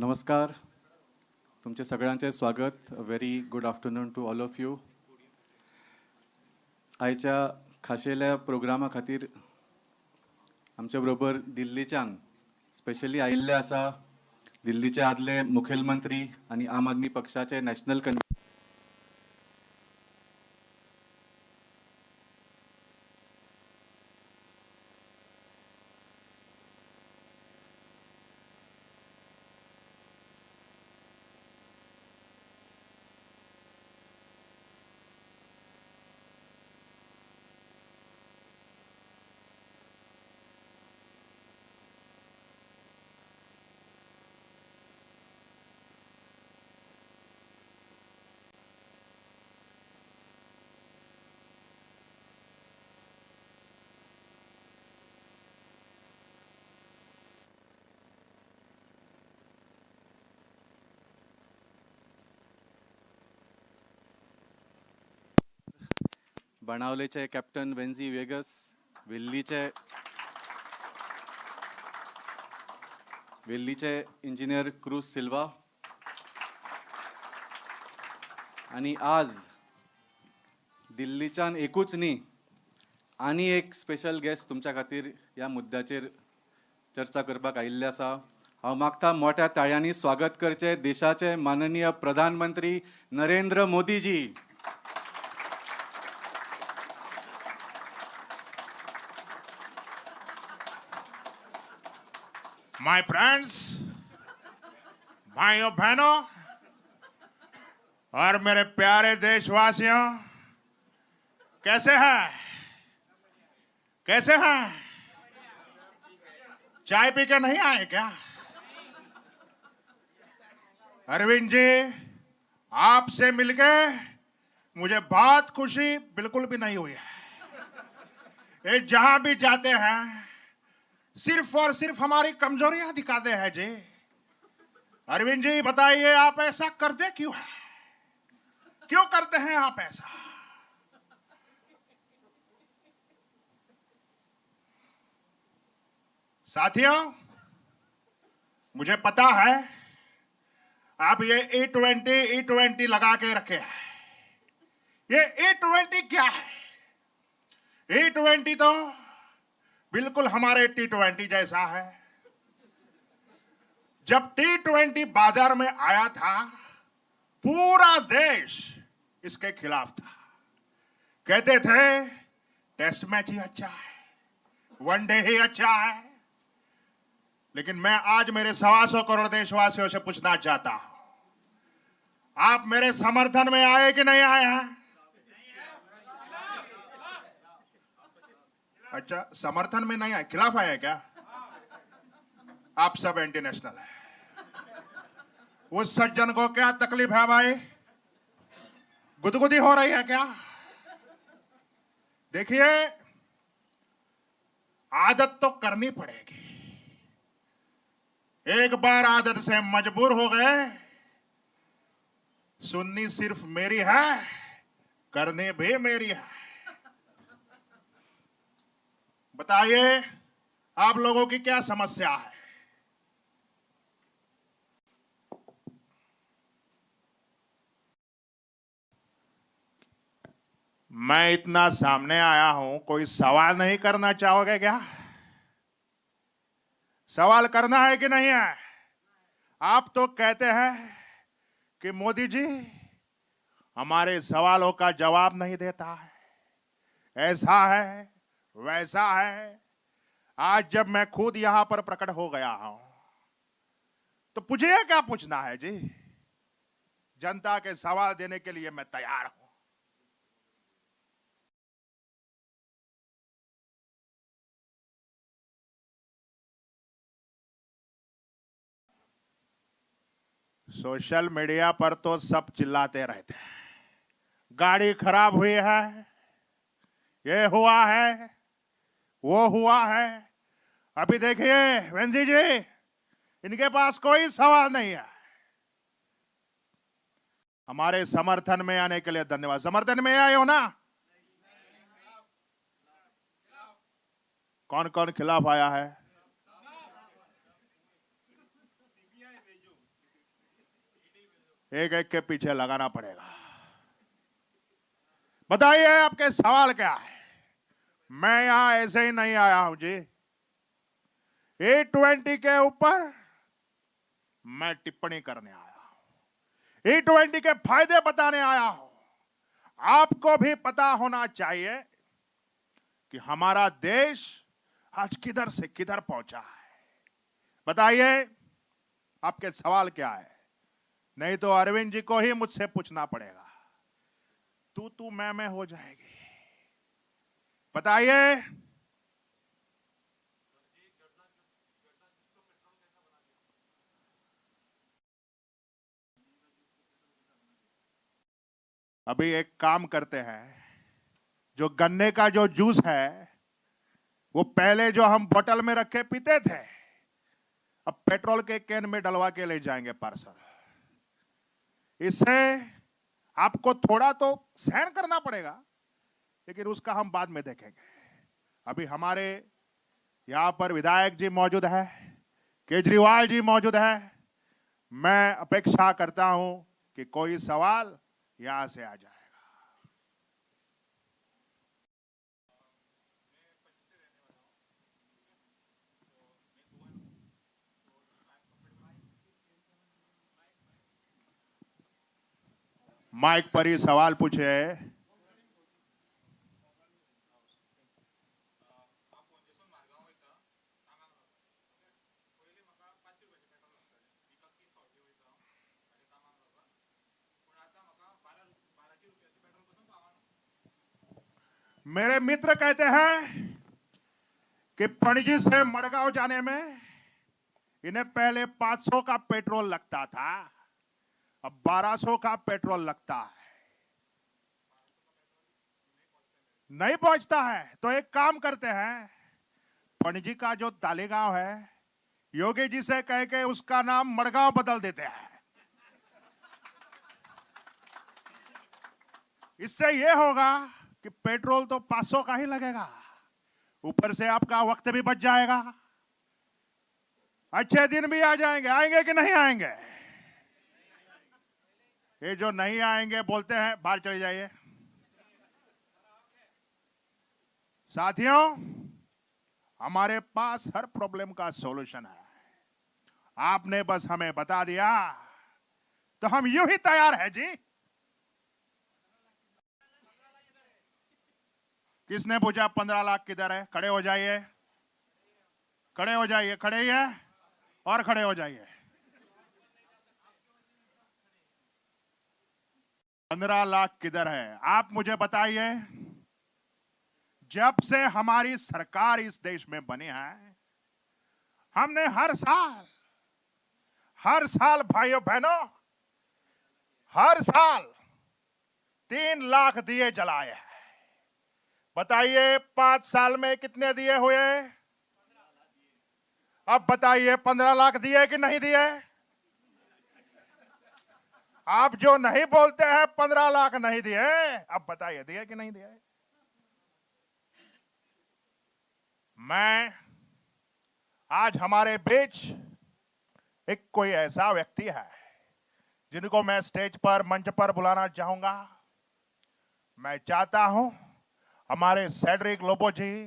नमस्कार, तुमचे सगळ्यांचे स्वागत. Very good afternoon to all of you. आयच्या खाशेल्या प्रोग्रामा खातीर आमचे बरोबर दिल्लीच्यान स्पेशली आयिल्ले आसा दिल्लीचे आदले मुखेलमंत्री आनी आम आदमी पक्षाचे national convener बाणावलेचे captain वेन्झी vagus, वेल्लीचे engineer cruise Silva आनी आज दिल्लीच्यान एकूच न्ही आनी एक स्पेशल गेस्ट तुमच्या खातीर ह्या मुद्द्याचेर चर्चा करपाक आयिल्ले आसा. हांव मागता मोठ्या ताळ्यांनी स्वागत करचे देशाचे माननीय प्रधानमंत्री नरेंद्र मोदीजी. My friends, भाइयों बहनों और मेरे प्यारे देशवासियों, कैसे हैं? कैसे हैं? चाय पी के नहीं आए क्या? अरविंद जी, आपसे मिलके मुझे बहुत खुशी बिल्कुल भी नहीं हुई है। ये जहां भी जाते हैं सिर्फ और सिर्फ हमारी कमजोरियां दिखाते हैं जी। अरविंद जी बताइए, आप ऐसा करते क्यों हैं? क्यों करते हैं आप ऐसा? साथियों, मुझे पता है आप ये E20 लगा के रखे हैं। ये E20 क्या है? E20 तो बिल्कुल हमारे T20 जैसा है। जब T20 बाजार में आया था, पूरा देश इसके खिलाफ था। कहते थे टेस्ट मैच ही अच्छा है, वनडे ही अच्छा है। लेकिन मैं आज मेरे 125 करोड़ देशवासियों से पूछना चाहता हूं, आप मेरे समर्थन में आए कि नहीं आए हैं? अच्छा, समर्थन में नहीं आए, खिलाफ आए क्या? आप सब एंटी नेशनल है। उस सज्जन को क्या तकलीफ है भाई? गुदगुदी हो रही है क्या? देखिए, आदत तो करनी पड़ेगी। एक बार आदत से मजबूर हो गए, सुननी सिर्फ मेरी है, करनी भी मेरी है। बताइए, आप लोगों की क्या समस्या है? मैं इतना सामने आया हूं, कोई सवाल नहीं करना चाहोगे क्या? सवाल करना है कि नहीं है? आप तो कहते हैं कि मोदी जी हमारे सवालों का जवाब नहीं देता है, ऐसा है वैसा है। आज जब मैं खुद यहां पर प्रकट हो गया हूं तो पूछिए क्या पूछना है जी। जनता के सवाल देने के लिए मैं तैयार हूं। सोशल मीडिया पर तो सब चिल्लाते रहते हैं, गाड़ी खराब हुई है, ये हुआ है, वो हुआ है। अभी देखिए वेंजी जी, इनके पास कोई सवाल नहीं है। हमारे समर्थन में आने के लिए धन्यवाद। समर्थन में आए हो ना? कौन कौन खिलाफ आया है? एक एक के पीछे लगाना पड़ेगा। बताइए आपके सवाल क्या है? मैं यहां ऐसे ही नहीं आया हूं जी। E20 के ऊपर मैं टिप्पणी करने आया हूं, E20 के फायदे बताने आया हूं। आपको भी पता होना चाहिए कि हमारा देश आज किधर से किधर पहुंचा है। बताइए आपके सवाल क्या है, नहीं तो अरविंद जी को ही मुझसे पूछना पड़ेगा, तू तू मैं हो जाएगी। बताइए। अभी एक काम करते हैं, जो गन्ने का जो जूस है वो पहले जो हम बोतल में रखे पीते थे, अब पेट्रोल के can में डलवा के ले जाएंगे पार्सल। इससे आपको थोड़ा तो सहन करना पड़ेगा, लेकिन उसका हम बाद में देखेंगे। अभी हमारे यहाँ पर विधायक जी मौजूद है, केजरीवाल जी मौजूद है। मैं अपेक्षा करता हूं कि कोई सवाल यहां से आ जाएगा। माइक पर ही सवाल पूछे। मेरे मित्र कहते हैं कि पणजी से मडगांव जाने में इन्हें पहले 500 का पेट्रोल लगता था, अब 1200 का पेट्रोल लगता है, नहीं पहुंचता है। तो एक काम करते हैं, पणजी का जो तालेगांव है, योगी जी से कह के उसका नाम मडगांव बदल देते हैं। इससे यह होगा कि पेट्रोल तो 500 का ही लगेगा, ऊपर से आपका वक्त भी बच जाएगा, अच्छे दिन भी आ जाएंगे। आएंगे कि नहीं आएंगे? ये जो नहीं आएंगे बोलते हैं बाहर चले जाइए। साथियों, हमारे पास हर प्रॉब्लम का सॉल्यूशन है। आपने बस हमें बता दिया तो हम यूं ही तैयार है जी। किसने पूछा 15 लाख किधर है? खड़े हो जाइए, खड़े हो जाइए, खड़े ही है और खड़े हो जाइए। 15 लाख किधर है आप मुझे बताइए। जब से हमारी सरकार इस देश में बनी है, हमने हर साल भाइयों बहनों, हर साल 3 लाख दिए जलाए हैं। बताइए 5 साल में कितने दिए हुए? अब बताइए 15 लाख दिए कि नहीं दिए? आप जो नहीं बोलते हैं 15 लाख नहीं दिए, अब बताइए दिए कि नहीं दिए? मैं आज हमारे बीच एक कोई ऐसा व्यक्ति है जिनको मैं स्टेज पर, मंच पर बुलाना चाहूंगा। मैं चाहता हूं हमारे सेड्रिक लोबो जी,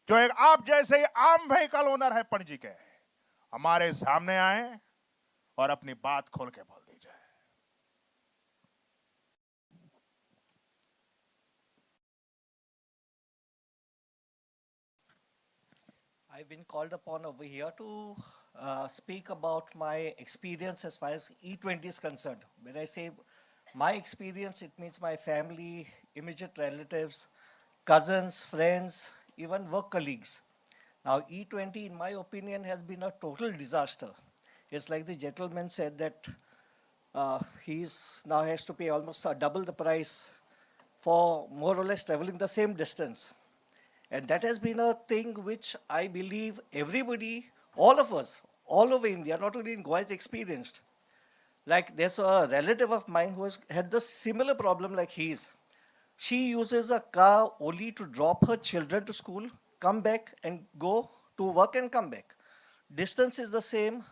जो एक आप जैसे ही आम व्हीकल ओनर है पणजी के, हमारे सामने आए और अपनी बात खोल के बोल दीजिए। I've been called upon over here to speak about my experience as far as E20 is concerned. When I say my experience, it means my family, immediate relatives, cousins, friends, even work colleagues. Now, E20, in my opinion, has been a total disaster. It's like the gentleman said that he's now has to pay almost double the price for more or less traveling the same distance. And that has been a thing which I believe everybody, all of us, all over India, not only in Goa, has experienced. Like there's a relative of mine who has had the similar problem like his. She uses a car only to drop her children to school, come back and go to work and come back. Distance is the same.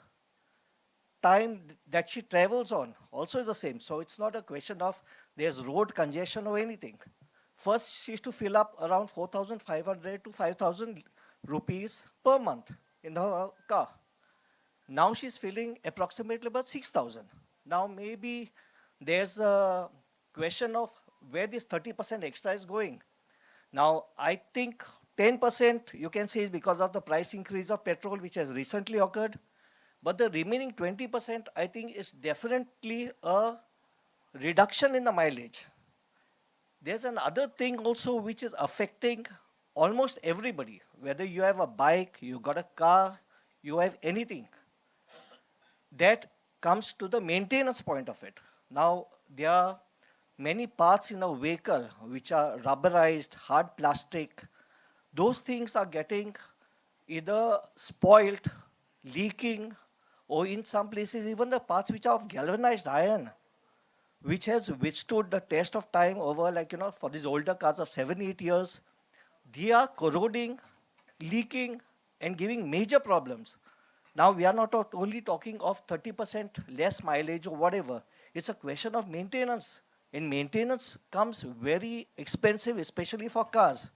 time that she travels on also is the same. So it's not a question of there's road congestion or anything. First, she used to fill up around 4,500 to 5,000 rupees per month in her car. Now she's filling approximately about 6,000. Now maybe there's a question of where this 30% extra is going. Now, I think 10% you can say is because of the price increase of petrol, which has recently occurred. But the remaining 20%, I think, is definitely a reduction in the mileage. There's another thing also which is affecting almost everybody, whether you have a bike, you got a car, you have anything. That comes to the maintenance point of it. Now, there are many parts in a vehicle which are rubberized, hard plastic. Those things are getting either spoiled, leaking, or in some places even the parts which are of galvanized iron, which has withstood the test of time over, like, you know, for these older cars of 7-8 years, they are corroding, leaking, and giving major problems. Now, we are not only talking of 30% less mileage or whatever. It's a question of maintenance. And maintenance comes very expensive, especially for cars.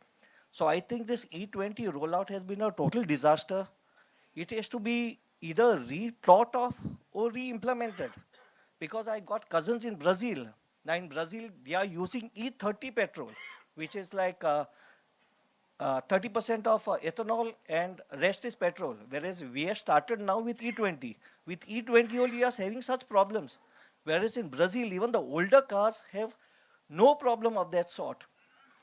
So I think this E20 rollout has been a total disaster. It has to be either rethought of or re-implemented. Because I got cousins in Brazil. Now in Brazil, they are using E30 petrol, which is like 30% of ethanol and rest is petrol. Whereas we have started now with E20. With E20 only, we are having such problems. Whereas in Brazil, even the older cars have no problem of that sort.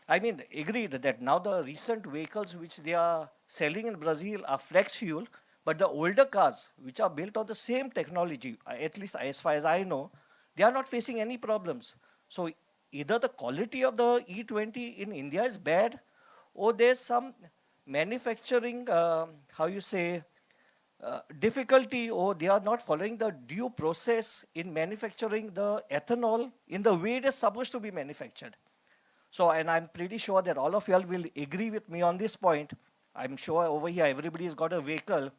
I mean, agreed that now the recent vehicles which they are selling in Brazil are flex fuel, but the older cars, which are built on the same technology, at least as far as I know, they are not facing any problems. So either the quality of the E20 in India is bad, or there's some manufacturing, difficulty, or they are not following the due process in manufacturing the ethanol in the way it is supposed to be manufactured. So, and I'm pretty sure that all of you all will agree with me on this point. I'm sure over here everybody's got a vehicle,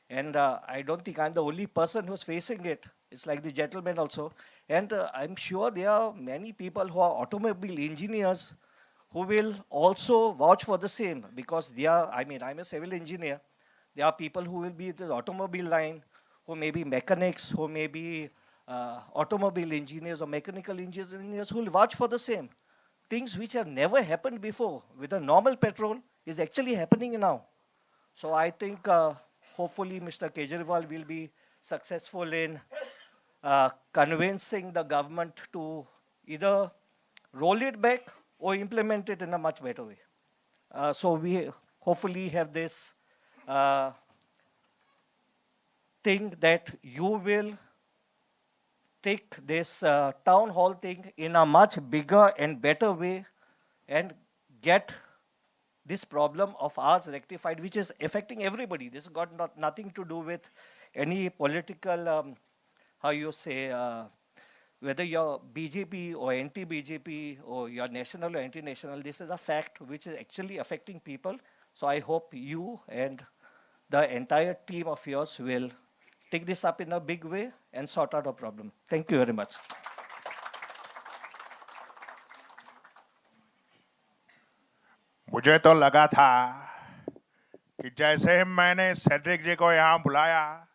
and I don't think I'm the only person who's facing it. It's like the gentleman also. And I'm sure there are many people who are automobile engineers who will also vouch for the same, because they are, I mean, I'm a civil engineer. There are people who will be in the automobile line, who may be mechanics, who may be automobile engineers or mechanical engineers who will vouch for the same. Things which have never happened before with a normal petrol is actually happening now. So I think hopefully Mr. Kejriwal will be successful in convincing the government to either roll it back or implement it in a much better way. So we hopefully have this thing that you will take this town hall thing in a much bigger and better way and get this problem of ours rectified, which is affecting everybody. This has got nothing to do with any political, whether you're BJP or anti-BJP or you're national or anti-national. This is a fact which is actually affecting people. So I hope you and the entire team of yours will take this up in a big way and sort out a problem. Thank you very much. मुझे तो लगा था कि जैसे ही मैंने Cedric जी को यहाँ बुलाया,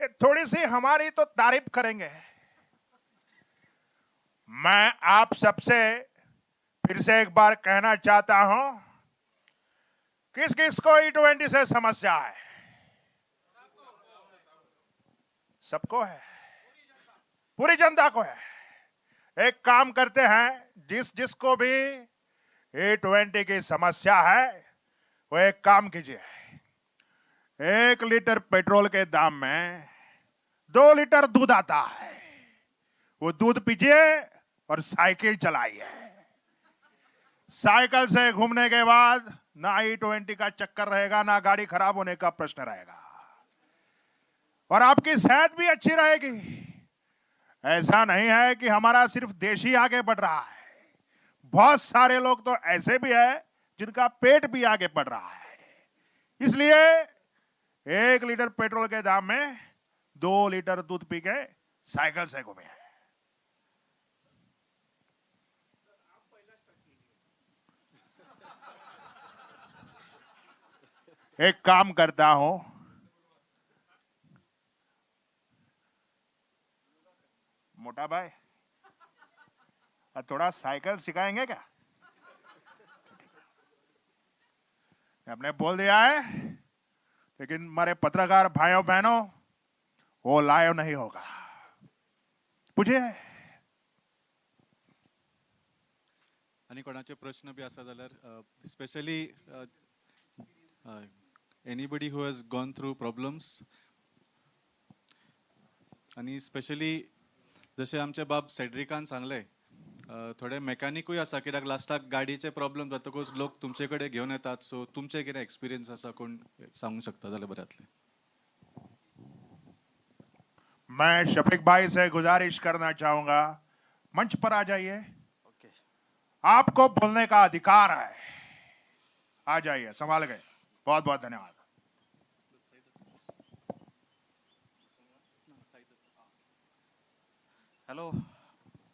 ये थोड़ी सी हमारी तो तारीफ करेंगे। मैं आप सबसे फिर से एक बार कहना चाहता हूं, किस किस को E20 से समस्या है? सबको है, पूरी जनता को है। एक काम करते हैं, जिस जिसको भी E20 की समस्या है वो एक काम कीजिए, 1 लीटर पेट्रोल के दाम में 2 लीटर दूध आता है, वो दूध पीजिए और साइकिल चलाइए। साइकिल से घूमने के बाद ना E20 का चक्कर रहेगा, ना गाड़ी खराब होने का प्रश्न रहेगा, और आपकी सेहत भी अच्छी रहेगी। ऐसा नहीं है कि हमारा सिर्फ देश ही आगे बढ़ रहा है, बहुत सारे लोग तो ऐसे भी हैं जिनका पेट भी आगे बढ़ रहा है। इसलिए 1 लीटर पेट्रोल के दाम में 2 लीटर दूध पी के साइकिल से घूमे हैं। एक काम करता हूं, मोटा भाई, थोड़ा साइकिल सिखाएंगे क्या? हमने बोल दिया है, लेकिन हमारे पत्रकार भाइयों बहनों, वो लाइव नहीं होगा। पूछिए। आनी कोणाचे प्रश्न बी आसा जाल्यार, specially anybody who has gone through problems आनी स्पेशली जशें आमचे बाब सेड्रिकान सांगलें, थोडे मेकॅनिकूय आसा, कित्याक लास्टाक गाडयेचे प्रॉब्लम जातकूच लोक तुमचे कडेन घेवन येतात. सो तुमचे कितें एक्सपिरियन्स आसा, कोण सांगूंक शकता जाल्यार बरें जातलें. मैं शफीक भाई से गुजारिश करना चाहूंगा, मंच पर आ जाइए। आपको बोलने का अधिकार है, आ जाइए। संभाल गए, बहुत बहुत धन्यवाद। Hello,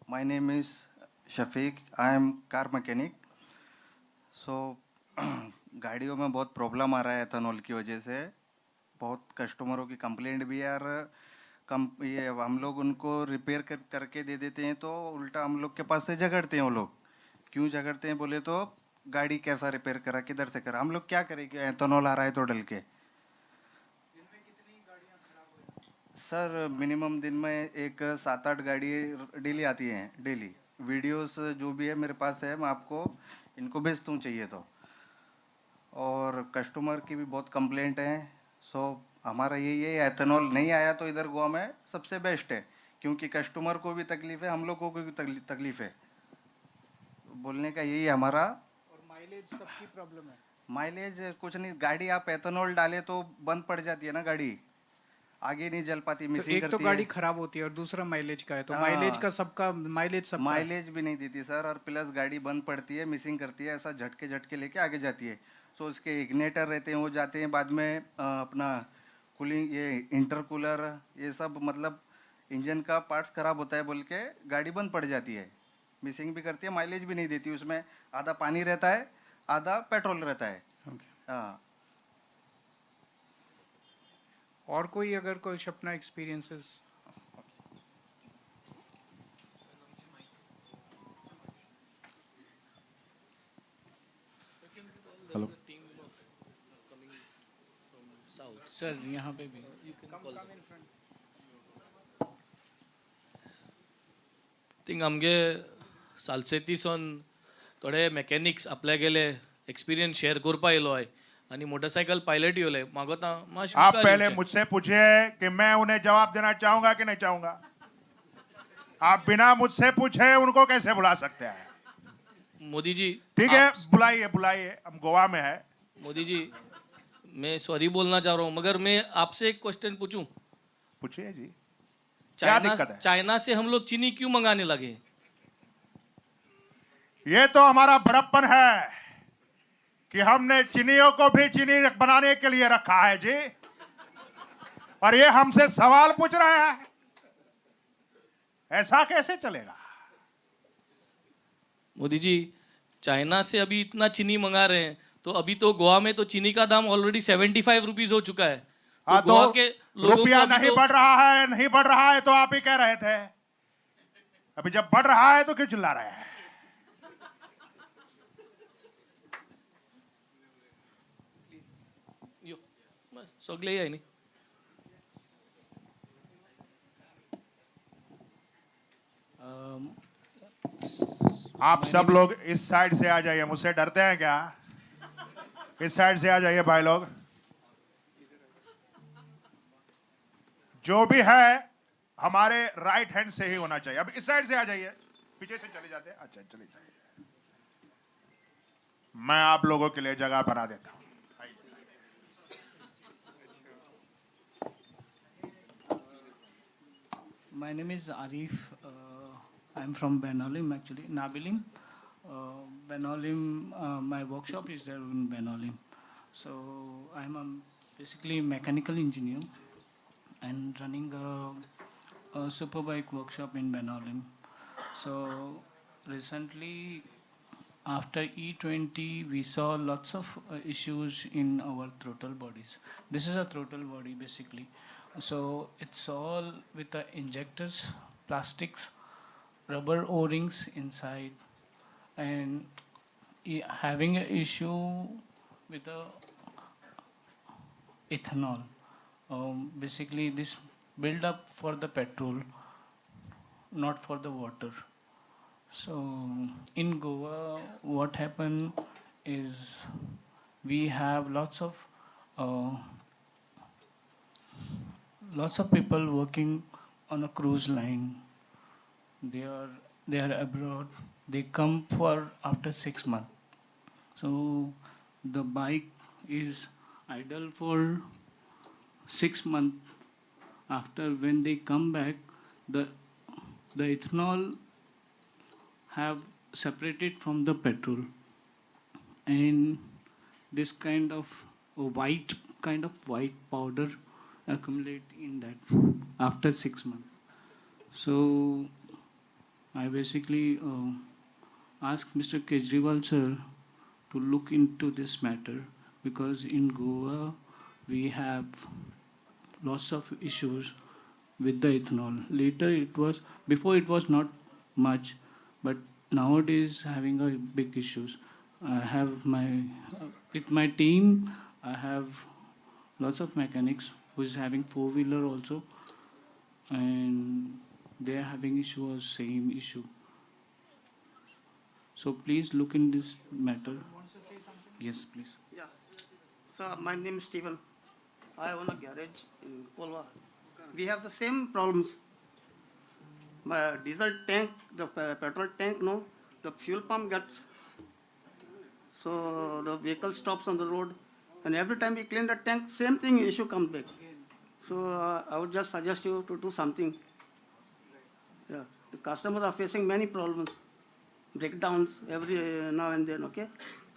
my name is Shafiq. I am car mechanic. So गाड़ियों में बहुत प्रॉब्लम आ रहा है एथेनॉल की वजह से। बहुत कस्टमरों की कंप्लेंट भी है और कम ये हम लोग उनको रिपेयर करके दे देते हैं तो उल्टा हम लोग के पास से झगड़ते हैं वो लोग। क्यों झगड़ते हैं बोले तो गाड़ी कैसा रिपेयर करा, किधर से करा। हम लोग क्या करें कि एथेनॉल आ रहा है तो डल के। सर, मिनिमम दिन में एक 7-8 गाड़ी डेली आती हैं। डेली वीडियोस जो भी है मेरे पास है, मैं आपको इनको भेजता हूँ चाहिए तो। और कस्टमर की भी बहुत कंप्लेंट है। सो हमारा यही है, एथेनॉल नहीं आया तो इधर गोवा में सबसे बेस्ट है, क्योंकि कस्टमर को भी तकलीफ़ है, हम लोगों को भी तकलीफ़ है। बोलने का यही है हमारा। और माइलेज सबकी प्रॉब्लम है। माइलेज कुछ नहीं, गाड़ी आप एथेनॉल डाले तो बंद पड़ जाती है ना गाड़ी, आगे नहीं चल पाती। तो मिसिंग एक तो करती गाड़ी है। खराब होती है और दूसरा माइलेज का है, तो हाँ। माइलेज का सबका, माइलेज सबका। माइलेज भी नहीं देती सर, और प्लस गाड़ी बंद पड़ती है, मिसिंग करती है, ऐसा झटके झटके लेके आगे जाती है। सो उसके इग्नेटर रहते हैं, वो जाते हैं बाद में, अपना कूलिंग, ये इंटरकूलर, ये सब, मतलब इंजन का पार्ट्स खराब होता है बोल के गाड़ी बंद पड़ जाती है। मिसिंग भी करती है, माइलेज भी नहीं देती। उसमें आधा पानी रहता है, आधा पेट्रोल रहता है। हाँ। और कोई अगर कुछ अपना एक्सपीरियंसेस? हॅलो। सर, यहाँ पे भी। थिंग आमगे सालसेतीसून थोडे मेकॅनिक्स आपल्या गेले एक्सपिरियन्स शेअर करपा येयलो आहे आनी मोटरसायकल पायलट येयले मागोता मातशें आप मुखार पहले येवचें. मुझसे पूछिए कि मैं उन्हें जवाब देना चाहूंगा कि नहीं चाहूंगा। आप बिना मुझसे पूछे उनको कैसे बुला सकते हैं? मोदी जी। ठीक है, बुलाइए बुलाइए, हम गोवा में है। मोदी जी, मैं सॉरी बोलना चाह रहा हूँ, मगर मैं आपसे एक क्वेश्चन पूछूं? पूछिए जी, क्या चाइना दिक्कत है? चाइना से हम लोग चीनी क्यों मंगाने लगे? ये तो हमारा बड़प्पन है कि हमने चीनियों को भी चीनी बनाने के लिए रखा है जी, और ये हमसे सवाल पूछ रहे हैं, ऐसा कैसे चलेगा? मोदी जी, चाइना से अभी इतना चीनी मंगा रहे हैं, तो अभी तो गोवा में तो चीनी का दाम ऑलरेडी 75 रुपीज हो चुका है। तो हाँ, गोवा तो के लोगों को रुपया अभी नहीं तो बढ़ रहा है, नहीं बढ़ रहा है तो आप ही कह रहे थे। अभी जब बढ़ रहा है तो क्यों चिल्ला रहे हैं? यो, बस, सगळे आहे न्ही। आप सब लोग इस साइड से आ जाइए। मुझसे डरते हैं क्या? इस साइड से आ जाइए भाई लोग। जो भी है हमारे राइट हैंड से ही होना चाहिए। अब इस साइड से आ जाइए, पीछे से चले जाते हैं। अच्छा, चले जाइए, मैं आप लोगों के लिए जगह बना देता हूं। My name is Arif. I'm from Benaulim, actually, Navelim. Benaulim, my workshop is there in Benaulim. So I'm a basically mechanical engineer. and running a superbike workshop in Benaulim. So recently, after E20, we saw lots of issues in our throttle bodies. This is a throttle body basically. So it's all with the injectors, plastics, rubber O-rings inside, and having an issue with the ethanol. Basically, this build up for the petrol, not for the water. So in Goa, what happened is we have lots of people working on a cruise line. They are abroad. They come for after 6 months. So the bike is idle for 6 months. After when they come back, the ethanol have separated from the petrol, and this kind of white powder accumulate in that after 6 months. So I basically ask Mr. Kejriwal sir to look into this matter, because in Goa we have lots of issues with the ethanol. Later it was, before it was not much, but nowadays having a big issues. I have my, with my team, I have lots of mechanics who is having four-wheeler also, and they are having issue or same issue. So please look in this matter. Yes, please. Yeah. So my name is Stephen. I own a garage in Kolwa. We have the same problems. My diesel tank, the petrol tank, no, the fuel pump gets, so the vehicle stops on the road, and every time we clean the tank, same thing issue comes back. So I would just suggest you to do something. Yeah, the customers are facing many problems, breakdowns every now and then. Okay,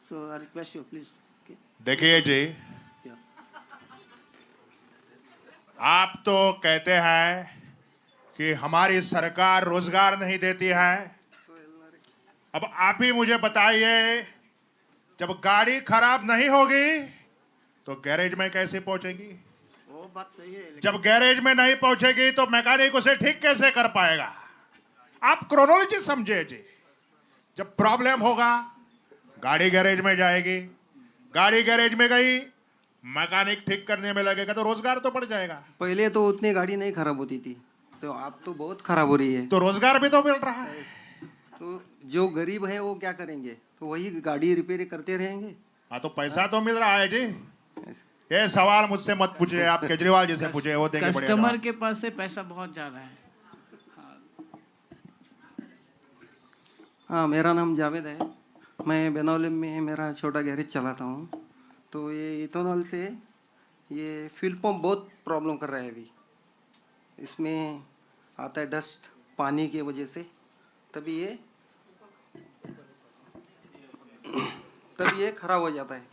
so I request you, please. Okay. देखिए जी, Yeah. आप तो कहते हैं कि हमारी सरकार रोजगार नहीं देती है। अब आप ही मुझे बताइए, जब गाड़ी खराब नहीं होगी तो गैरेज में कैसे पहुंचेगी? वो बात सही है, लेकिन जब गैरेज में नहीं पहुंचेगी तो मैकेनिक उसे ठीक कैसे कर पाएगा? आप क्रोनोलॉजी समझिए जी। जब प्रॉब्लम होगा गाड़ी गैरेज में जाएगी, गाड़ी गैरेज में गई, मैकेनिक ठीक करने में लगेगा, तो रोजगार तो बढ़ जाएगा। पहले तो उतनी गाड़ी नहीं खराब होती थी, तो आप तो बहुत खराब हो रही है, तो रोजगार भी तो मिल रहा है। तो जो गरीब है वो क्या करेंगे? तो वही गाड़ी रिपेयर करते रहेंगे। हाँ, तो पैसा तो मिल रहा है जी। ये सवाल मुझसे मत पूछिए, आप केजरीवाल जी से पूछिए, वो देंगे बढ़िया कस्टमर जवाब। के पास से पैसा बहुत जा रहा है। हाँ, मेरा नाम जावेद है। मैं बेनाउलिम में मेरा छोटा गैरेज चलाता हूँ। तो ये इथेनॉल से ये फ्यूल पंप बहुत प्रॉब्लम कर रहा है अभी। इसमें आता है डस्ट पानी के वजह से, तभी ये खराब हो जाता है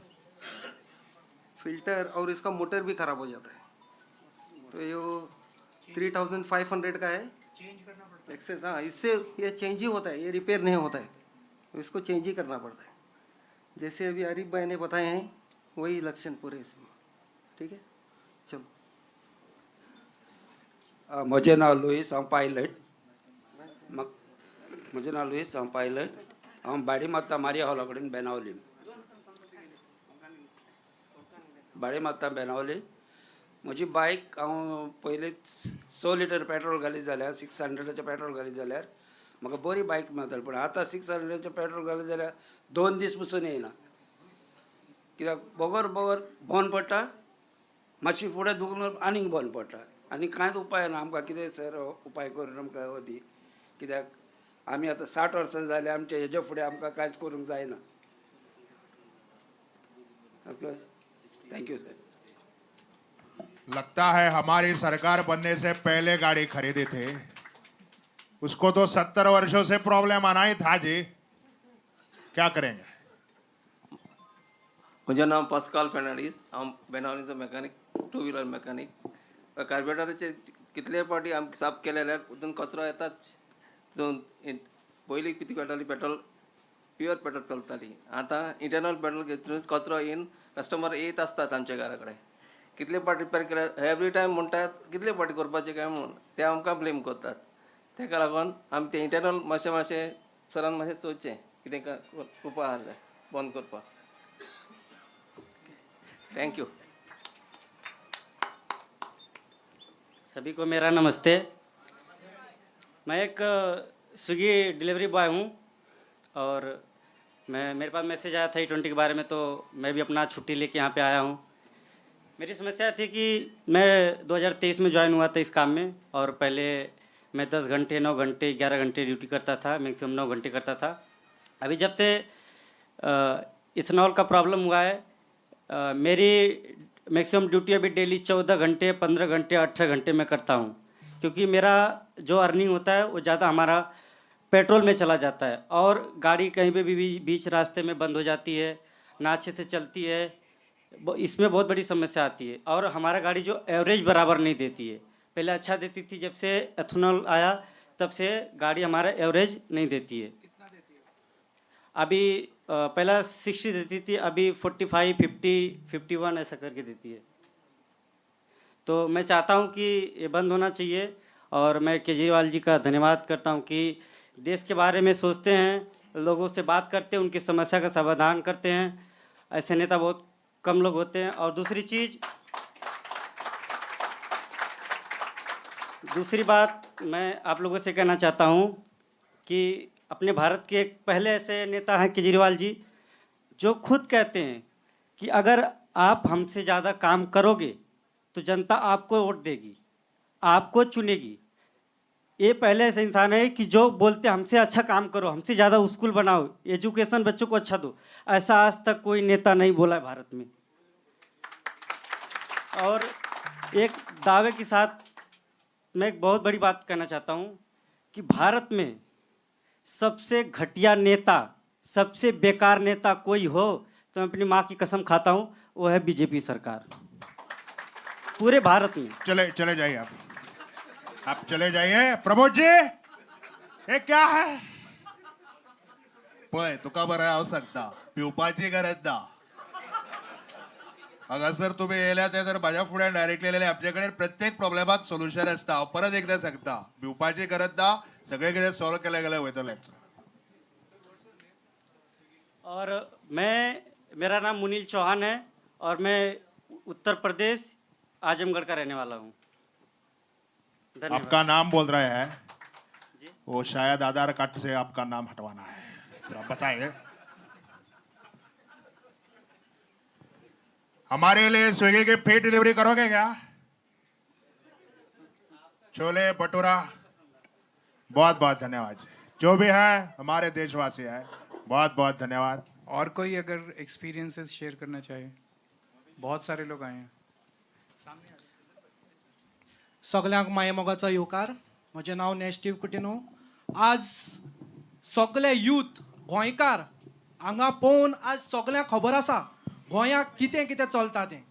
फिल्टर, और इसका मोटर भी खराब हो जाता है। तो ये 3500 का है एक्सेस। हाँ, इससे ये चेंज ही होता है, ये रिपेयर नहीं होता है, तो इसको चेंज ही करना पड़ता है। जैसे अभी आरिफ भाई ने बताए हैं वही लक्षण पूरे इसमें। ठीक है, चलो। म्हजें नांव लुईस, हांव पायलट। म्हजें नांव लुईस, हांव पायलट। हांव भाडी मारता मारिया हॉला कडेन बेनावली, भाडी मारता बेनावली। म्हजी बायक हांव पयलींच 6 लिटर पेट्रोल घालीत जाल्यार 600 पेट्रोल घालीत जाल्यार म्हाका बरी बायक मेळटाली, पूण आतां 600 पेट्रोल घालीत जाल्यार 2 दीस पसून येयना। कित्याक बगर बगर बंद पडटा, मातशी फुडें दुखून आनीक बंद पडटा, आनी कांयच उपाय ना आमकां। कितें सर उपाय करून आमकां दी? कित्याक आमी आतां 60 वर्सां जालीं, आमच्या हेज्या फुडें आमकां कांयच करूंक जायना। Okay, thank you sir. लगता है हमारी सरकार बनने से पहले गाड़ी खरीदी थी, उसको तो 70 वर्षों से प्रॉब्लम आना ही था जी। क्या करेंगे? म्हजें नांव पास्काल फर्नांडीस, हांव बेनावलीचो मॅकानीक, टू व्हिलर मॅकानीक। कार्बोरेटराचे कितले फावटी आमी साफ केले जाल्यार तितून कचरो येताच. तितून पयलीं कितें मेळटाली पेट्रोल, प्युअर पेट्रोल चलताली. आतां इंटरनल पेट्रोल घेतूनच कचरो येवन कस्टमर येत आसतात आमच्या घरा कडेन. कितले फावटी रिपेर केल्यार एवरी टायम म्हणटात कितले फावटी करपाचें काय म्हणून ते आमकां ब्लेम करतात. ताका लागून आमी ते इंटरनल मातशें मातशें सरान मातशें चोवचें कितें उपाय आहा जाल्यार बंद करपाक. Thank you. सभी को मेरा नमस्ते. मैं एक स्विगी डिलीवरी बॉय हूँ और मैं मेरे पास मैसेज आया था ई-20 के बारे में, तो मैं भी अपना छुट्टी लेके यहाँ पे आया हूँ. मेरी समस्या थी कि मैं 2023 में ज्वाइन हुआ था इस काम में और पहले मैं 10 घंटे, 9 घंटे, 11 घंटे ड्यूटी करता था, मैक्सिमम 9 घंटे करता था. अभी जब से इथेनॉल का प्रॉब्लम हुआ है, मेरी मैक्सिमम ड्यूटी अभी डेली 14 घंटे, 15 घंटे, 18 घंटे में करता हूँ, क्योंकि मेरा जो अर्निंग होता है वो ज़्यादा हमारा पेट्रोल में चला जाता है और गाड़ी कहीं पे भी बीच रास्ते में बंद हो जाती है, ना अच्छे से चलती है. इसमें बहुत बड़ी समस्या आती है और हमारा गाड़ी जो एवरेज बराबर नहीं देती है. पहले अच्छा देती थी, जब से एथेनॉल आया तब से गाड़ी हमारा एवरेज नहीं देती है. अभी पहला 60 देती थी, अभी 45, 50, 51 ऐसा करके देती है. तो मैं चाहता हूँ कि ये बंद होना चाहिए और मैं केजरीवाल जी का धन्यवाद करता हूँ कि देश के बारे में सोचते हैं, लोगों से बात करते हैं, उनकी समस्या का समाधान करते हैं. ऐसे नेता बहुत कम लोग होते हैं. और दूसरी बात मैं आप लोगों से कहना चाहता हूँ कि अपने भारत के एक पहले ऐसे नेता हैं केजरीवाल जी, जो खुद कहते हैं कि अगर आप हमसे ज़्यादा काम करोगे तो जनता आपको वोट देगी, आपको चुनेगी. ये पहले ऐसे इंसान है कि जो बोलते हमसे अच्छा काम करो, हमसे ज़्यादा स्कूल बनाओ, एजुकेशन बच्चों को अच्छा दो. ऐसा आज तक कोई नेता नहीं बोला है भारत में. और एक दावे के साथ मैं एक बहुत बड़ी बात कहना चाहता हूँ कि भारत में सबसे घटिया नेता, सबसे बेकार नेता कोई हो तो मैं अपनी माँ की कसम खाता हूँ, वो है बीजेपी सरकार पूरे भारत में. चले चले जाइए आप चले जाइए. प्रमोद जी, ये क्या है? पळय तुका बरें हांव सांगता, पिवपाची गरज ना. हांगासर तुमी येयल्या ते तर म्हाज्या फुड्यान डायरेक्टली येयले. आमचे कडेन प्रत्येक प्रॉब्लेमाक सोल्युशन आसता. हांव परत एकदां सांगता, भिवपाची गरज ना, सगळें कितें सॉल्व केलें गेल्यार वयतलें. और मेरा नाम मुनील चौहान है और मैं उत्तर प्रदेश आजमगढ़ का रहने वाला हूँ. धन्यवाद. आपका नाम बोल रहे हैं वो शायद आधार कार्ड से आपका नाम हटवाना है, तो आप बताइए. हमारे लिए स्विगी की फ्री डिलीवरी करोगे क्या? छोले भटूरा. बहुत बहुत धन्यवाद. जो भी है हमारे देशवासी है, बहुत बहुत धन्यवाद. और कोई अगर एक्सपीरियंसेस शेयर करना चाहे, बहुत सारे लोग आए हैं. सगल्यांक मायेमोगाचो येवकार. म्हजें नांव नेस्टीव कुटिनो. आज सगळे यूथ गोंयकार हांगा पळोवन आज सगल्यांक खबर आसा गोंयाक कितें कितें चलता तें.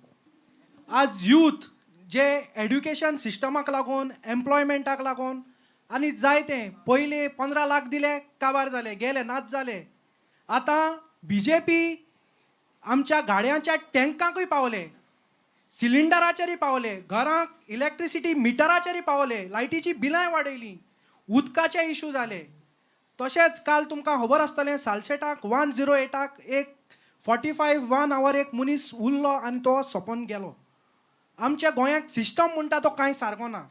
आज यूथ जे एड्युकेशन सिस्टमाक लागून, एम्प्लॉयमेंटाक लागून आनी जायते पयलीं 15 लाख दिले, काबार जाले, गेले, नाच जाले. आतां बीजेपी आमच्या गाडयांच्या टँकांकूय पावले, सिलिंडराचेरय पावले, घरांक इलेक्ट्रिसिटी मिटराचेरय पावले, लायटीची बिलांय वाडयली, उदकाचे इशू जाले. तशेंच काल तुमकां खबर आसतलें सालसेटाक 108 एक 45 1 our एक मनीस उरलो आनी तो सोंपोन गेलो. आमच्या गोंयांत सिस्टम म्हणटा तो कांय सारको ना.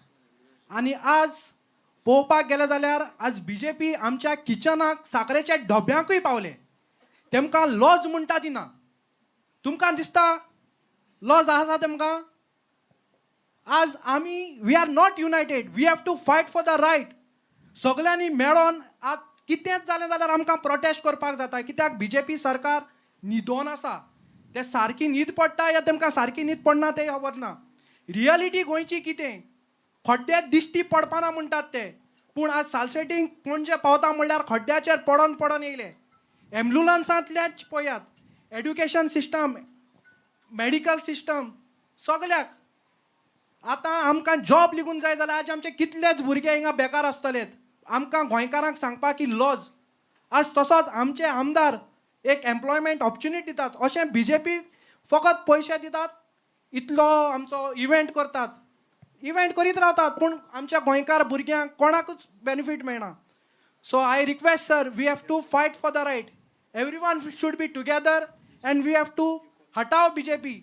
आनी आज पळोवपाक गेले जाल्यार आज बीजेपी आमच्या किचनाक साकरेच्या डब्यांकूय पावले. तेमकां लॉज म्हणटा ती ना. तुमकां दिसता लॉज आसा तेमकां? आज आमी we are not united. We have to fight for the right. सगल्यांनी मेळोन आज कितेंच जालें जाल्यार आमकां प्रोटेस्ट करपाक जाता. कित्याक बीजेपी सरकार न्हिदोन आसा. ते सारकी न्हीद पडटा या तेमकां सारकी न्हीद पडना तें खबर ना. रियलिटी गोंयची कितें, खड्डे दिश्टी पडपाना म्हणटात ते, पूण आज सालसेटींग पणजे पावता म्हणल्यार खड्ड्याचेर पडोन पडोन येयले. एम्ब्युलन्सांतल्याच पळयात, एड्युकेशन सिस्टम, मेडिकल सिस्टम, सगल्याक. आतां आमकां जॉब लिगून जाय जाल्यार आज आमचे कितलेच भुरगे हिंगा बेकार आसतलेत. आमकां गोंयकारांक सांगपाक ही लॉज. आज तसोच आमचे आमदार एक एम्प्लॉयमेंट ऑपॉर्च्युनिटी दितात, अशें बीजेपी फकत पयशे दितात, इतलो आमचो इव्हेंट करतात, इव्हेंट करीत रावतात, पूण आमच्या गोंयकार भुरग्यांक कोणाकूच बेनिफीट मेळना. So I request sir, we have to fight for the right. Everyone should be together and we have to हटाव BJP.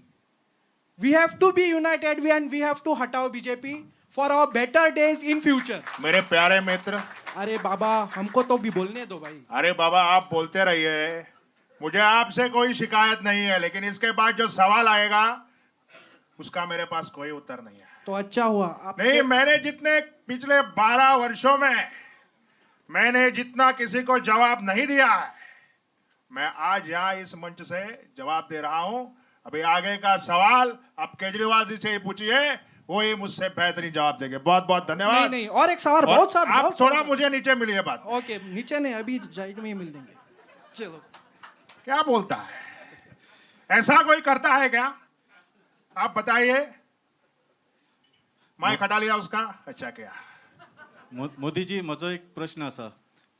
We have to be united and we have to हटाव BJP for our better days in future. मेरे प्यारे मित्र. अरे बाबा, हमको तो भी बोलने दो भाई. अरे बाबा, आप बोलते रहिए, मुझे आपसे कोई शिकायत नहीं है, लेकिन इसके बाद जो सवाल आएगा उसका मेरे पास कोई उत्तर नहीं है. तो अच्छा हुआ आप नहीं, मैंने जितने पिछले 12 वर्षों में मैंने जितना किसी को जवाब नहीं दिया है, मैं आज यहाँ इस मंच से जवाब दे रहा हूं. अभी आगे का सवाल आप केजरीवाल जी से ही पूछिए, वो ही मुझसे बेहतरीन जवाब देंगे. बहुत बहुत धन्यवाद. नहीं नहीं, और एक सवाल बहुत सारा, आप थोड़ा मुझे नीचे मिलिए बात. ओके, नीचे नहीं, अभी साइड में ही मिल देंगे. चलो, क्या बोलता है, ऐसा कोई करता है क्या? आप बताइए. माइक हटा लिया उसका, अच्छा क्या. मोदीजी, म्हजो एक प्रश्न आसा.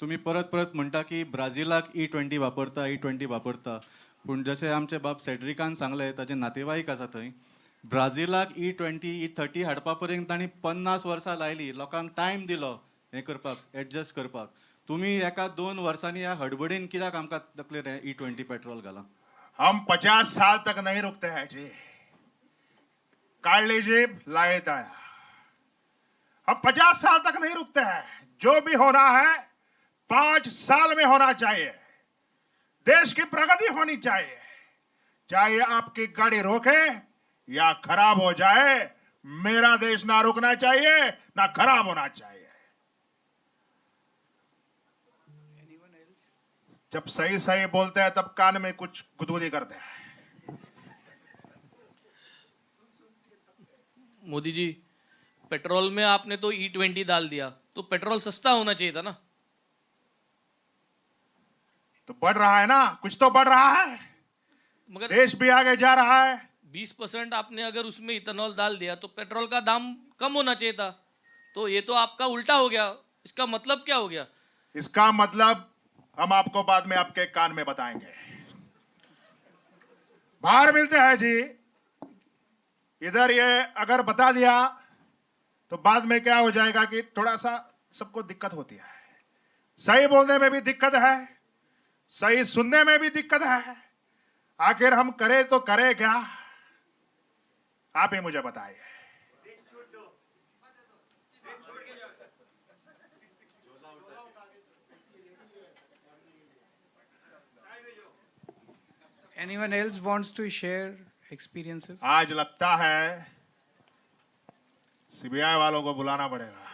तुमी परत परत म्हणटा की ब्राझिलाक E20 वापरता, E20 वापरता, पूण जशें आमचे बाब सेड्रिकान सांगलें, ताजे नातेवाईक आसा थंय, ब्राझिलाक E20 E30 हाडपा पर्यंत तांणी 50 वर्सां लायली, लोकांक टायम दिलो हें करपाक, एडजस्ट करपाक. तुमी एका 2 वर्सांनी ह्या हडबडीन कित्याक आमकां तकलेर E20 petrol घालां? हम 50 साल तक नहीं रुकते हैं जी. काट लीजिए लाए ताया, हम 50 साल तक नहीं रुकते हैं. जो भी होना है 5 साल में होना चाहिए. देश की प्रगति होनी चाहिए. चाहे आपकी गाड़ी रोके या खराब हो जाए, मेरा देश ना रुकना चाहिए ना खराब होना चाहिए. जब सही सही बोलते हैं तब कान में कुछ गुदगुदी करते हैं. मोदी जी, पेट्रोल में आपने तो E20 डाल दिया, तो पेट्रोल सस्ता होना चाहिए था ना? तो बढ़ रहा है ना, कुछ तो बढ़ रहा है, मगर देश भी आगे जा रहा है. 20% आपने अगर उसमें इथेनॉल डाल दिया तो पेट्रोल का दाम कम होना चाहिए था, तो ये तो आपका उल्टा हो गया. इसका मतलब क्या हो गया? इसका मतलब हम आपको बाद में आपके कान में बताएंगे. बाहर मिलते हैं जी, इधर ये अगर बता दिया तो बाद में क्या हो जाएगा कि थोड़ा सा सबको दिक्कत होती है. सही बोलने में भी दिक्कत है, सही सुनने में भी दिक्कत है. आखिर हम करें तो करें क्या? आप ही मुझे बताइए. Anyone else wants to share experiences? आज लगता है सीबीआई वालों को बुलाना पड़ेगा.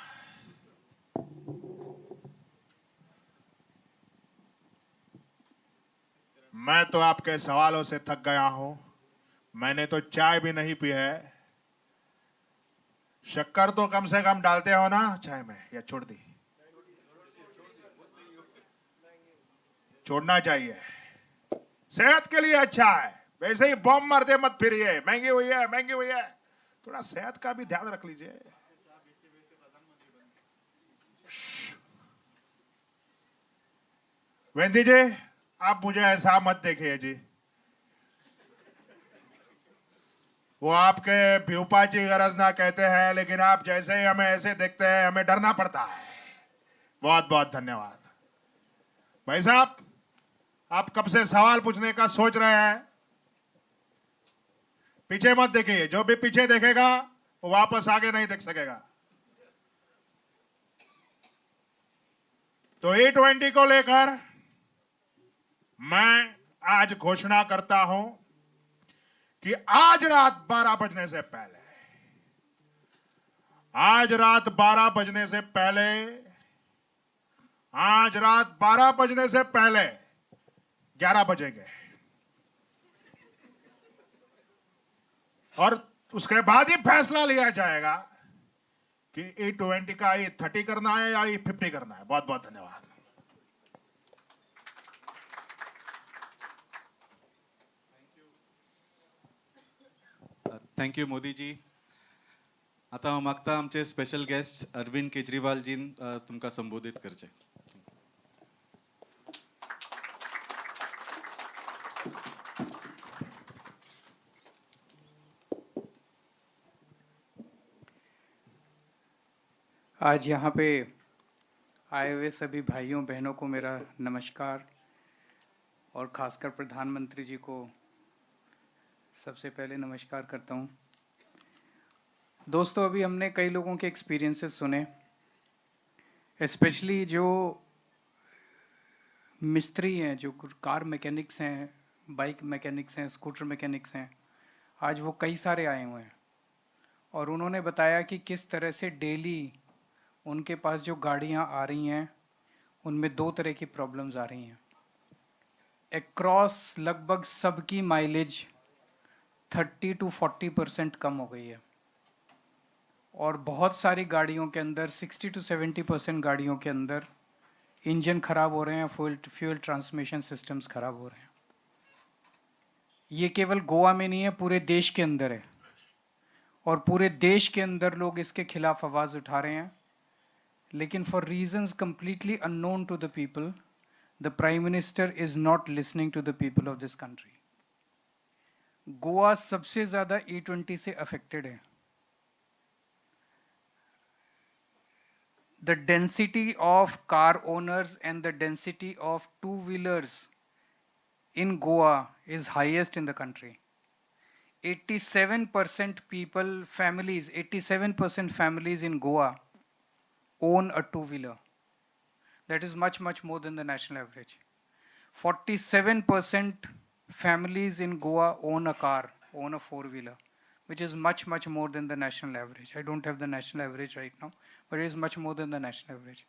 मैं तो आपके सवालों से थक गया हूं. मैंने तो चाय भी नहीं पी है. शक्कर तो कम से कम डालते हो ना चाय में, या छोड़ दी? छोड़ना चाहिए, सेहत के लिए अच्छा है. वैसे ही बॉम्ब मारते मत फिरिए, महंगी हुई है, महंगी हुई है. थोड़ा सेहत का भी ध्यान रख लीजिए. वेंदी जी, आप मुझे ऐसा मत देखिए जी, वो आपके भिवपाची गरज ना कहते हैं, लेकिन आप जैसे ही हमें ऐसे देखते हैं हमें डरना पड़ता है. बहुत बहुत धन्यवाद भाई साहब. आप कब से सवाल पूछने का सोच रहे हैं? पीछे मत देखिए, जो भी पीछे देखेगा वो वापस आगे नहीं देख सकेगा. तो E20 को लेकर मैं आज घोषणा करता हूं कि आज रात 12 बजने से पहले, आज रात 12 बजने से पहले, आज रात 12 बजने से पहले 11 बजेंगे और उसके बाद ही फैसला लिया जाएगा कि E20 का E30 करना है या E50 करना है। बहुत बहुत धन्यवाद। Thank you Modi ji. आतां हांव मागता आमचे स्पेशल गेस्ट अरविंद केजरीवालजीन तुमकां संबोधीत करचें. आज यहाँ पे आए हुए सभी भाइयों बहनों को मेरा नमस्कार और ख़ासकर प्रधानमंत्री जी को सबसे पहले नमस्कार करता हूँ। दोस्तों, अभी हमने कई लोगों के एक्सपीरियंसेस सुने, स्पेशली जो मिस्त्री हैं, जो कार मैकेनिक्स हैं, बाइक मैकेनिक्स हैं, स्कूटर मैकेनिक्स हैं, आज वो कई सारे आए हुए हैं और उन्होंने बताया कि किस तरह से डेली उनके पास जो गाड़ियाँ आ रही हैं उनमें दो तरह की प्रॉब्लम्स आ रही हैं। अक्रॉस लगभग सबकी माइलेज 30 to 40% कम हो गई है और बहुत सारी गाड़ियों के अंदर 60 to 70% गाड़ियों के अंदर इंजन ख़राब हो रहे हैं, फ्यूल ट्रांसमिशन सिस्टम्स ख़राब हो रहे हैं। ये केवल गोवा में नहीं है, पूरे देश के अंदर है और पूरे देश के अंदर लोग इसके खिलाफ आवाज़ उठा रहे हैं। लेकिन for reasons completely unknown to the people, the Prime Minister is not listening to the people of this country. Goa सबसे ज़्यादा E20 से अफेक्टेड है। The density of car owners and the density of two wheelers in Goa is highest in the country. 87% people, families, 87% families in Goa own a two-wheeler. That is much, much more than the national average. 47% families in Goa own a car, own a four-wheeler, which is much, much more than the national average. I don't have the national average right now, but it is much more than the national average.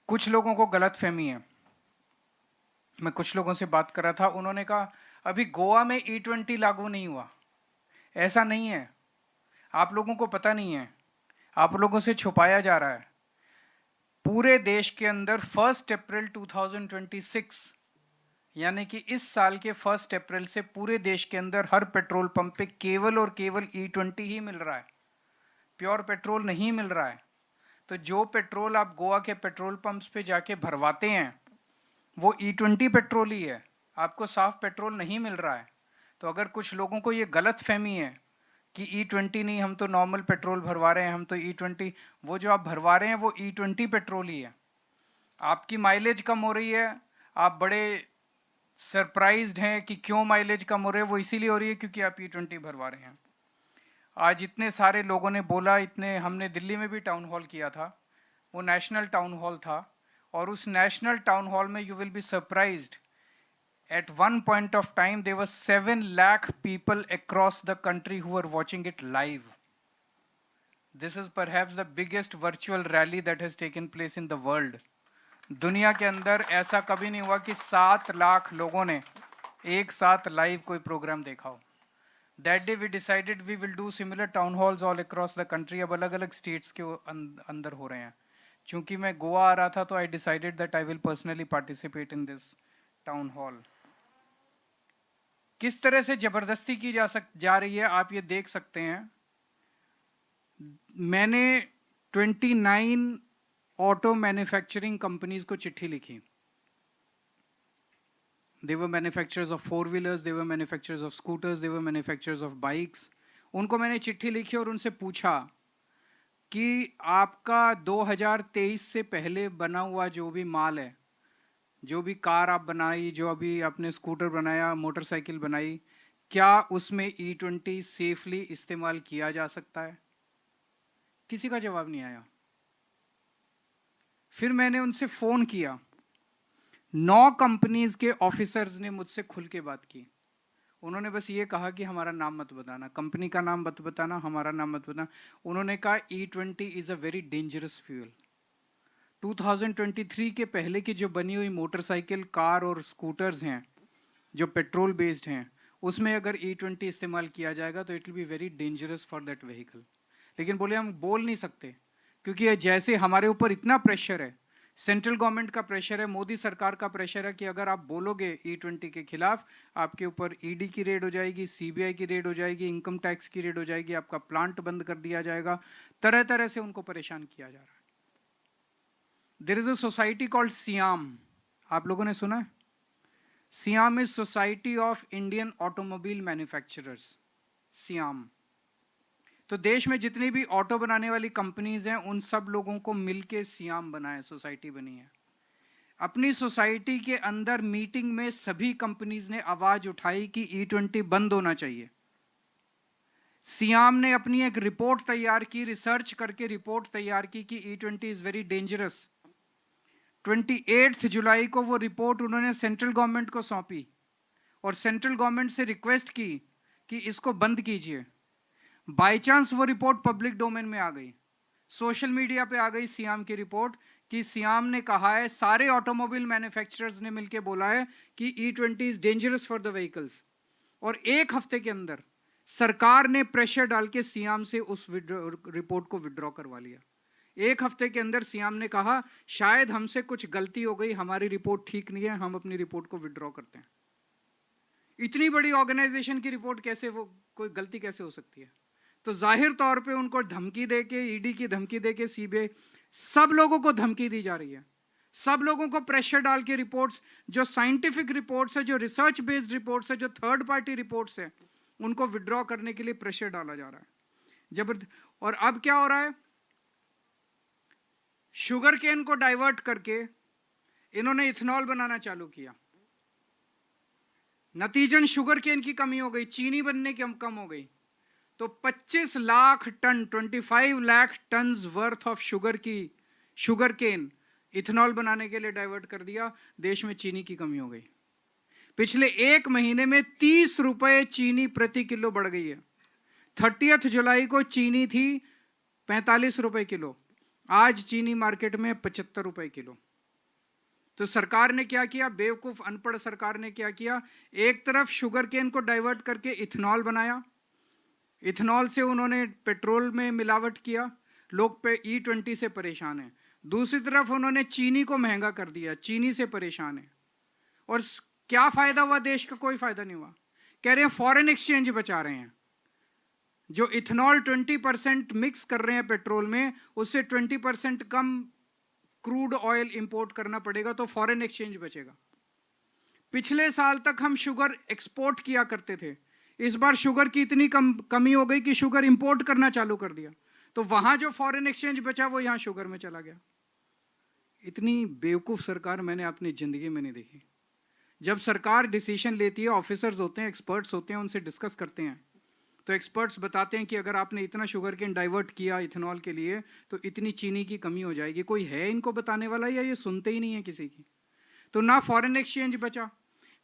कुछ लोगों को गलत फहमी है। मैं कुछ लोगों से बात कर रहा था, उन्होंने कहा अभी गोवा में E20 लागू नहीं हुआ। ऐसा नहीं है, आप लोगों को पता नहीं है, आप लोगों से छुपाया जा रहा है। पूरे देश के अंदर 1 अप्रैल 2026 यानी कि इस साल के 1 अप्रैल से पूरे देश के अंदर हर पेट्रोल पंप पे केवल और केवल E20 ही मिल रहा है, प्योर पेट्रोल नहीं मिल रहा है। तो जो पेट्रोल आप Goa K petrol pumps pay जाके भरवाते हैं वो E20 petrol ही है, आपको साफ पेट्रोल नहीं मिल रहा है। तो अगर कुछ लोगों को ये गलत फहमी है कि E20 नहीं, हम तो नॉर्मल पेट्रोल भरवा रहे हैं, हम तो E20, वो जो आप भरवा रहे हैं वो E20 petrol ही है। आपकी माइलेज कम हो रही है, आप बड़े सरप्राइज्ड हैं कि क्यों माइलेज कम हो रही है, वो इसीलिए हो रही है क्योंकि आप E20 भरवा रहे हैं। आज इतने सारे लोगों ने बोला, इतने हमने दिल्ली में भी टाउन हॉल किया था, वो नेशनल टाउन हॉल था और उस नेशनल टाउन हॉल में you will be surprised, at one point of time there were 7 lakh people across the country who were watching it live. This is perhaps the biggest virtual rally that has taken place in the world. दुनिया K अंदर ऐसा कभी नहीं हुआ कि 7 लाख लोगों ने एक साथ लाइव कोई प्रोग्राम देखा हो। That day we decided we will do similar town halls all across the country. अब अलग अलग स्टेट्स के अंदर हो रहे हैं। चूँकि मैं गोवा आ रहा था तो I decided that I will personally participate in this town hall. किस तरह से ज़बरदस्ती की जा रही है आप ये देख सकते हैं। मैंने 29 ऑटो मैन्युफैक्चरिंग कंपनीज को चिट्ठी लिखी। They were manufacturers of four wheelers, they were manufacturers of scooters, they were manufacturers of bikes. उनको मैंने चिट्ठी लिखी और उनसे पूछा कि आपका 2023 से पहले बना हुआ जो भी माल है, जो भी कार आप बनाई, जो अभी आपने स्कूटर बनाया, मोटरसाइकिल बनाई, क्या उसमें E20 safely इस्तेमाल किया जा सकता है? किसी का जवाब नहीं आया। फिर मैंने उनसे फ़ोन किया, 9 कंपनीज़ के ऑफिसर्स ने मुझसे खुल के बात की। उन्होंने बस ये कहा कि हमारा नाम मत बताना, कंपनी का नाम मत बताना, हमारा नाम मत बताना। उन्होंने कहा E20 is a very dangerous fuel. 2023 K पहले की जो बनी हुई मोटरसाइकिल, कार और स्कूटर्स हैं जो पेट्रोल बेस्ड हैं, उसमें अगर E20 इस्तेमाल किया जाएगा तो it will be very dangerous for that vehicle. लेकिन बोले हम बोल नहीं सकते क्योंकि जैसे हमारे ऊपर इतना प्रेशर है सेंट्रल गवर्नमेंट का प्रेशर है, मोदी सरकार का प्रेशर है कि अगर आप बोलोगे E20 के खिलाफ, आपके ऊपर ईडी की रेड हो जाएगी, सीबीआई की रेड हो जाएगी, इनकम टैक्स की रेड हो जाएगी, आपका प्लांट बंद कर दिया जाएगा। तरह तरह से उनको परेशान किया जा रहा है। There is a society called SIAM, आप लोगों ने सुना है? SIAM is Society of Indian Automobile Manufacturers, SIAM. तो देश में जितनी भी ऑटो बनाने वाली कंपनीज हैं उन सब लोगों को मिलके सियाम बनाए, सोसाइटी बनी है। अपनी सोसाइटी के अंदर मीटिंग में सभी कंपनीज ने आवाज उठाई कि E20 बंद होना चाहिए। सियाम ने अपनी एक रिपोर्ट तैयार की, रिसर्च करके रिपोर्ट तैयार की कि E20 is very dangerous. 28 जुलाई को वो रिपोर्ट उन्होंने सेंट्रल गवर्नमेंट को सौंपी और सेंट्रल गवर्नमेंट से रिक्वेस्ट की कि इसको बंद कीजिए। बाई चांस वो रिपोर्ट पब्लिक डोमेन में आ गई, सोशल मीडिया पे आ गई सियाम की रिपोर्ट कि सियाम ने कहा है, सारे ऑटोमोबाइल मैन्युफैक्चरर्स ने मिलके बोला है कि E20 is dangerous for the vehicles. और एक हफ्ते के अंदर सरकार ने प्रेशर डाल के सियाम से उस रिपोर्ट को विड्रॉ करवा लिया। एक हफ्ते के अंदर सियाम ने कहा शायद हमसे कुछ गलती हो गई, हमारी रिपोर्ट ठीक नहीं है, हम अपनी रिपोर्ट को विड्रॉ करते हैं। इतनी बड़ी ऑर्गेनाइजेशन की रिपोर्ट कैसे, वो कोई गलती कैसे हो सकती है? तो जाहिर तौर पे उनको धमकी दे के, ईडी की धमकी दे के, सीबीआई, सब लोगों को धमकी दी जा रही है, सब लोगों को प्रेशर डाल के रिपोर्ट्स, जो साइंटिफिक रिपोर्ट्स है, जो रिसर्च बेस्ड रिपोर्ट्स है, जो थर्ड पार्टी रिपोर्ट्स है, उनको विड्रॉ करने के लिए प्रेशर डाला जा रहा है जबरदस्त। और अब क्या हो रहा है, शुगर केन को डाइवर्ट करके इन्होंने इथेनॉल बनाना चालू किया। नतीजन शुगर केन की कमी हो गई, चीनी बनने की कम हो गई। तो 25 lakh ton, 25 lakh ton worth of sugar की, शुगर केन इथेनॉल बनाने के लिए डाइवर्ट कर दिया। देश में चीनी की कमी हो गई। पिछले एक महीने में 30 रुपए चीनी प्रति किलो बढ़ गई है। 30 जुलाई को चीनी थी 45 रुपए किलो, आज चीनी मार्केट में 75 रुपए किलो। तो सरकार ने क्या किया, बेवकूफ अनपढ़ सरकार ने क्या किया, एक तरफ शुगर केन को डाइवर्ट करके इथेनॉल बनाया, इथेनॉल से उन्होंने पेट्रोल में मिलावट किया, लोग पे E20 से परेशान हैं। दूसरी तरफ उन्होंने चीनी को महंगा कर दिया, चीनी से परेशान है। और क्या फायदा हुआ देश का? कोई फायदा नहीं हुआ। कह रहे हैं फॉरेन एक्सचेंज बचा रहे हैं, जो इथेनॉल 20% मिक्स कर रहे हैं पेट्रोल में, उससे 20% कम क्रूड ऑयल इंपोर्ट करना पड़ेगा तो फॉरेन एक्सचेंज बचेगा। पिछले साल तक हम शुगर एक्सपोर्ट किया करते थे, इस बार शुगर की इतनी कमी हो गई कि शुगर इंपोर्ट करना चालू कर दिया। तो वहां जो फॉरेन एक्सचेंज बचा वो यहां शुगर में चला गया। इतनी बेवकूफ़ सरकार मैंने अपनी ज़िंदगी में नहीं देखी। जब सरकार डिसीजन लेती है, ऑफिसर्स होते हैं, एक्सपर्ट्स होते हैं, उनसे डिस्कस करते हैं, तो एक्सपर्ट्स बताते हैं कि अगर आपने इतना शुगर केन डाइवर्ट किया इथेनॉल के लिए तो इतनी चीनी की कमी हो जाएगी। कोई है इनको बताने वाला या ये सुनते ही नहीं है किसी की? तो ना फॉरेन एक्सचेंज बचा।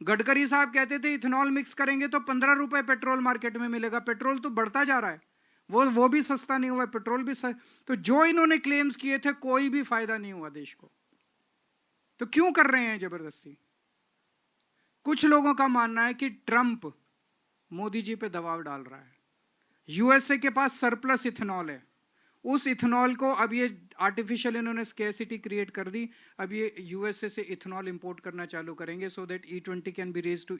गडकरी साहब कहते थे इथेनॉल मिक्स करेंगे तो 15 रुपये पेट्रोल मार्केट में मिलेगा। पेट्रोल तो बढ़ता जा रहा है, वो भी सस्ता नहीं हुआ, पेट्रोल भी तो जो इन्होंने क्लेम्स किए थे कोई भी फायदा नहीं हुआ देश को। तो क्यों कर रहे हैं जबरदस्ती? कुछ लोगों का मानना है कि ट्रंप मोदी जी पे दबाव डाल रहा है। यूएसए के पास सरप्लस इथेनॉल है, उस इथेनॉल को अब ये आर्टिफिशियल इन्होंने स्केर्सिटी क्रिएट कर दी, अब ये यूएसए से इथेनॉल इंपोर्ट करना चालू करेंगे so that E20 can be raise to